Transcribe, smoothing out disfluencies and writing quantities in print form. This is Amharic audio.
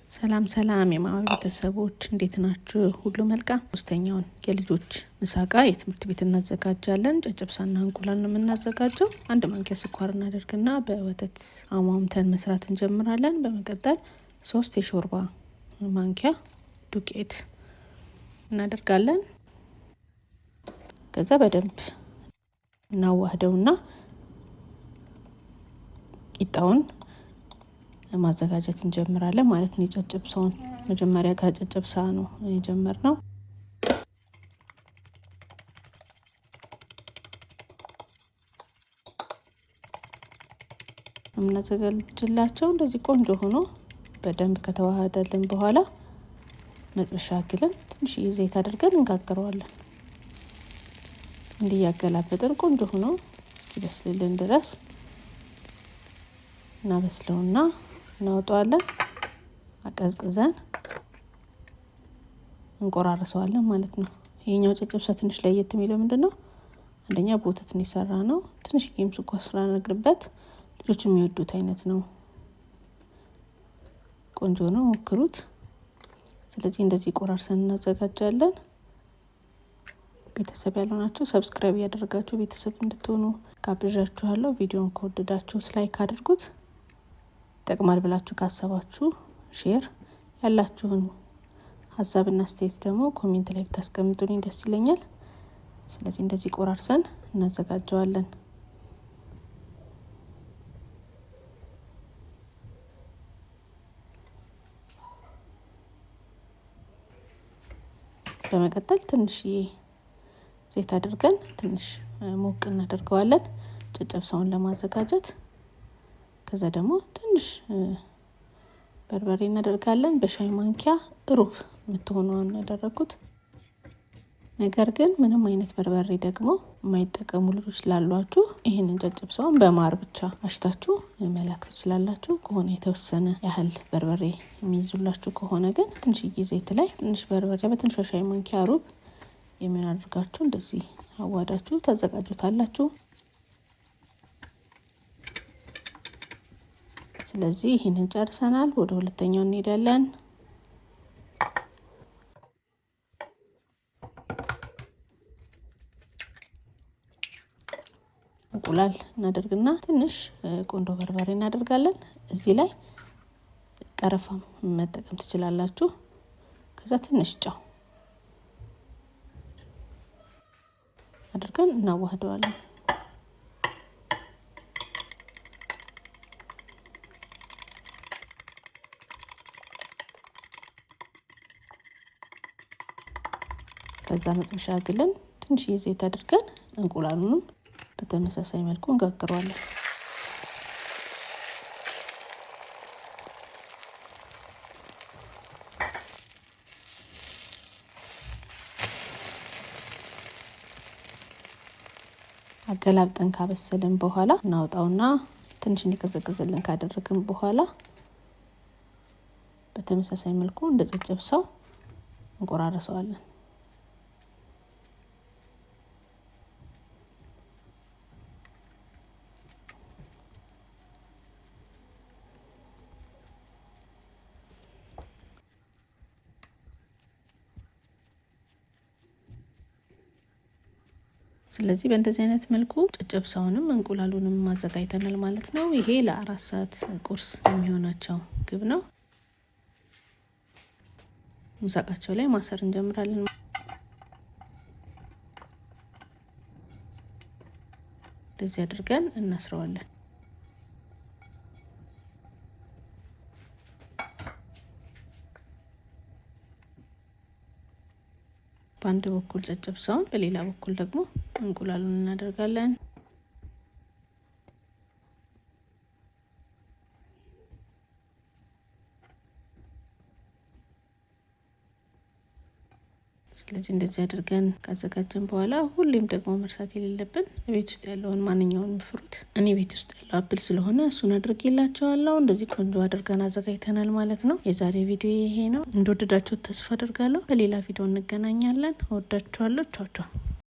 ሰላም ሰላም የማማ ቤተሰቦች እንዴት ናችሁ? ሁሉ መልካም። ሶስተኛውን የልጆች ምሳቃ የትምህርት ቤት እናዘጋጃለን። ጨጨብሳና እንቁላል ነው የምናዘጋጀው። አንድ ማንኪያ ስኳር እናደርግና በወተት አሟምተን መስራት እንጀምራለን። በመቀጠል 3 የሾርባ ማንኪያ ዱቄት እናደርጋለን። ከዛ በደንብ እናዋህደውና ቂጣውን ማዘጋጀት እንጀምራለን ማለት ነው። የጨጨብሳውን መጀመሪያ ከጨጨብሳ ነው የጀመርነው። የምናዘጋጅላቸው እንደዚህ ቆንጆ ሆኖ በደንብ ከተዋሃደልን በኋላ መጥበሻ ግለን ትንሽዬ ዘይት አድርገን እንጋግረዋለን። እንዲያገላበጥን ቆንጆ ሆኖ እስኪበስልልን ድረስ እናበስለውና እናወጣዋለን። አቀዝቅዘን እንቆራርሰዋለን ማለት ነው። ይሄኛው ጨጨብሳ ትንሽ ለየት የሚለው ምንድነው? አንደኛ በወተት ነው የሰራ ነው። ትንሽዬም ስኳር ስላደረግንበት ልጆች የሚወዱት አይነት ነው። ቆንጆ ነው፣ ሞክሩት። ስለዚህ እንደዚህ ቆራርሰን እናዘጋጃለን። ቤተሰብ ያልሆናችሁ subscribe እያደረጋችሁ ቤተሰብ እንድትሆኑ ጋብዣችኋለሁ። ቪዲዮን ከወደዳችሁት like አድርጉት። ይጠቅማል ብላችሁ ካሰባችሁ share፣ ያላችሁን ሀሳብና አስተያየት ደግሞ comment ላይ ብታስቀምጡልኝ ደስ ይለኛል። ስለዚህ እንደዚህ ቆራርሰን እናዘጋጀዋለን። በመቀጠል ትንሽዬ ዘይት አድርገን ትንሽ ሞቅ እናደርገዋለን ጨጨብሳውን ለማዘጋጀት። ከዛ ደግሞ ትንሽ በርበሬ እናደርጋለን። በሻይ ማንኪያ ሩብ የምትሆነዋን ያደረኩት። ነገር ግን ምንም አይነት በርበሬ ደግሞ የማይጠቀሙ ልጆች ላሏችሁ ይህንን ጨጨብሳውን በማር ብቻ አሽታችሁ መላክ ትችላላችሁ። ከሆነ የተወሰነ ያህል በርበሬ የሚይዙላችሁ ከሆነ ግን ትንሽዬ ዘይት ላይ ትንሽ በርበሬ በትንሿ ሻይ ማንኪያ ሩብ የሚሆን አድርጋችሁ እንደዚህ አዋዳችሁ ታዘጋጁታላችሁ። ስለዚህ ይህንን ጨርሰናል። ወደ ሁለተኛው እንሄዳለን። እንቁላል እናደርግና ትንሽ ቆንዶ በርበሬ እናደርጋለን። እዚህ ላይ ቀረፋም መጠቀም ትችላላችሁ። ከዛ ትንሽ ጨው አድርገን እናዋህደዋለን። ከዛ መጥበሻ ግለን ትንሽዬ ዘይት አድርገን እንቁላሉንም በተመሳሳይ መልኩ እንጋግረዋለን። አገላብጠን ካበሰልን በኋላ እናውጣውና ትንሽ እንዲቀዘቅዝልን ካደረግን በኋላ በተመሳሳይ መልኩ እንደ ጨጨብሳው እንቆራርሰዋለን። ስለዚህ በእንደዚህ አይነት መልኩ ጨጨብሳውንም እንቁላሉንም አዘጋጅተናል ማለት ነው። ይሄ ለ4 ሰዓት ቁርስ የሚሆናቸው ምግብ ነው። ምሳቃቸው ላይ ማሰር እንጀምራለን። እንደዚህ አድርገን እናስረዋለን። በአንድ በኩል ጨጨብሳውን በሌላ በኩል ደግሞ እንቁላሉን እናደርጋለን። ስለዚህ እንደዚህ አድርገን ካዘጋጀን በኋላ ሁሌም ደግሞ መርሳት የሌለብን ቤት ውስጥ ያለውን ማንኛውንም fruit፣ እኔ ቤት ውስጥ ያለው apple ስለሆነ እሱን አድርጌላቸዋለሁ። እንደዚህ ቆንጆ አድርገን አዘጋጅተናል ማለት ነው። የዛሬ ቪዲዮ ይሄ ነው። እንደወደዳችሁት ተስፋ አድርጋለሁ። በሌላ ቪዲዮ እንገናኛለን። እወዳችኋለሁ። ቻው ቻው።